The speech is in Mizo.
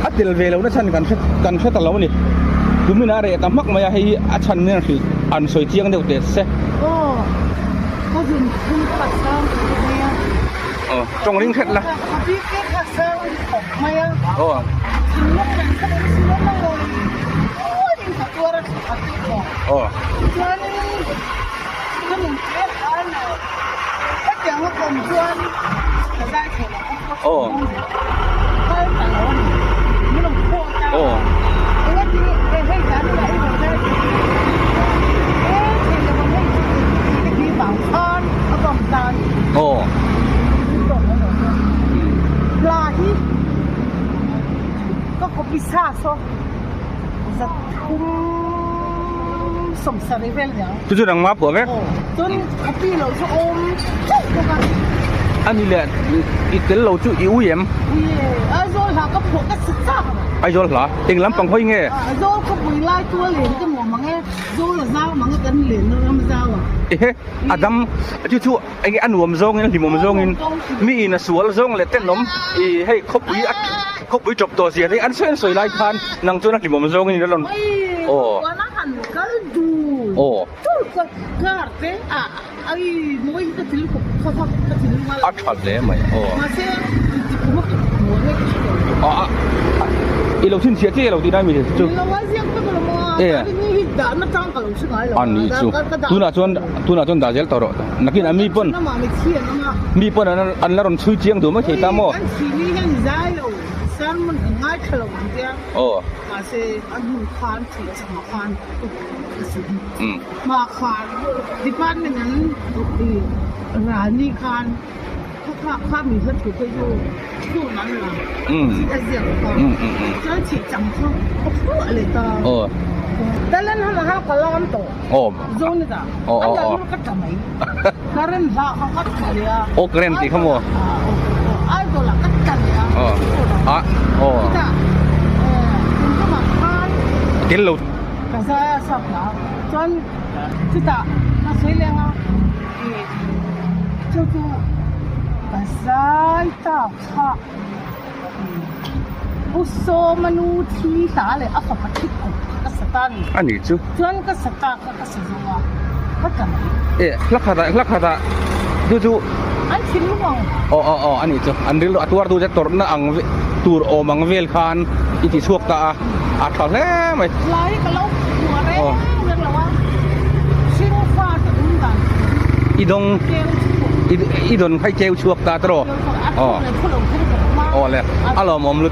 A tel ve lohna chhan kan hre kan hre ta lo a ni. Kumin a reh ta hmak mai a, hei hi a chhan nen a hrilh an sawi chiang deuh teh se. Aw, ka zun phung kha sang khawp mai a. Aw, tawng ring hret la. Ka bike kha sang khawp mai a. Aw. Thinlung nen kha awm si lo mawi mawiin ka tuar a thla khat tawh. Aw. Chuanin ka nun hle a lo. Hetiang a kawm chuan ka zai thei lo a Aw. Kal ta lo a ni. Min rawn pawh ta a. Aw. Eng a ti nge hei zan inah i rawn zai thei e thei lo ang hei chu ka ti vang khan a bawm ta a ni. Aw. Min tawk mai lo chuan hla hi ka copy sa saw 300 70 vel niang. Chu chu nangmah phuah vek. Aw chuan copy lo chu awm teuh bawk a. A ni leh i tel lo chu i ui em? Ui e, Aizawl hla ka phuah ka si chak a. Aizawl hla? Eng lampang hawi nge? Aizawl khawpui lai chu a len ka nuam ang e, Zawl a zau mang e kan lenna ram zau a. Ehe, a dam chu chu enge a nuam zawngin a hlimawm zawngin mi in a sual zawng leh tenawm i hei khawpui a khawpui tawp tawh zia te an sawi an sawi lai khan nang chuan a hlimawm zawngin i la rawn aw. Aw. A tha hle mai aw. Aw a i lo chhinchhiah chiah lo tih lai mi chu. E a ni chu tunah chuan tunah chuan dah zel tawh rawh nakin a mi pawn mi pawn an an la rawn chhui chiang duh mai thei ta maw. Aw. Hma khan department an rani khan kha kha mi hla thu te chu phone an la a ziak kha chuan chih chang kha ka phuah leh ta talan hama khan ka lam tawh zo ni ta an la lur ka tla mai current hla kha ka tla leh a aw current tih kha maw idol ah ka tla leh a chutah kum khan tel lo Ka zai a sak la chuan chutah ka sawi leng a ih chu chu ka zai tak kha Pu Sawma nu thi hla leh a fapa thi kawp kha ka sa ta a ni. A nih chu. Chuan ka sa ta kha ka sa zo a ka tla mai. E hla khat ah hla khat ah chu chu. An thinlung ang. Aw aw aw a nih chu an rilru a tuar tu che tawrhna ang tur awm ang vel khan i ti chhuak ta a. A tha hle mai. Lai ka lo hmuh reng reng lo a, hring fa te awm dan I dawng i dawn khai cheu chhuak ta tawh. A thu leh thu lo kher ka awm a. Aw le a lawmawm lutuk.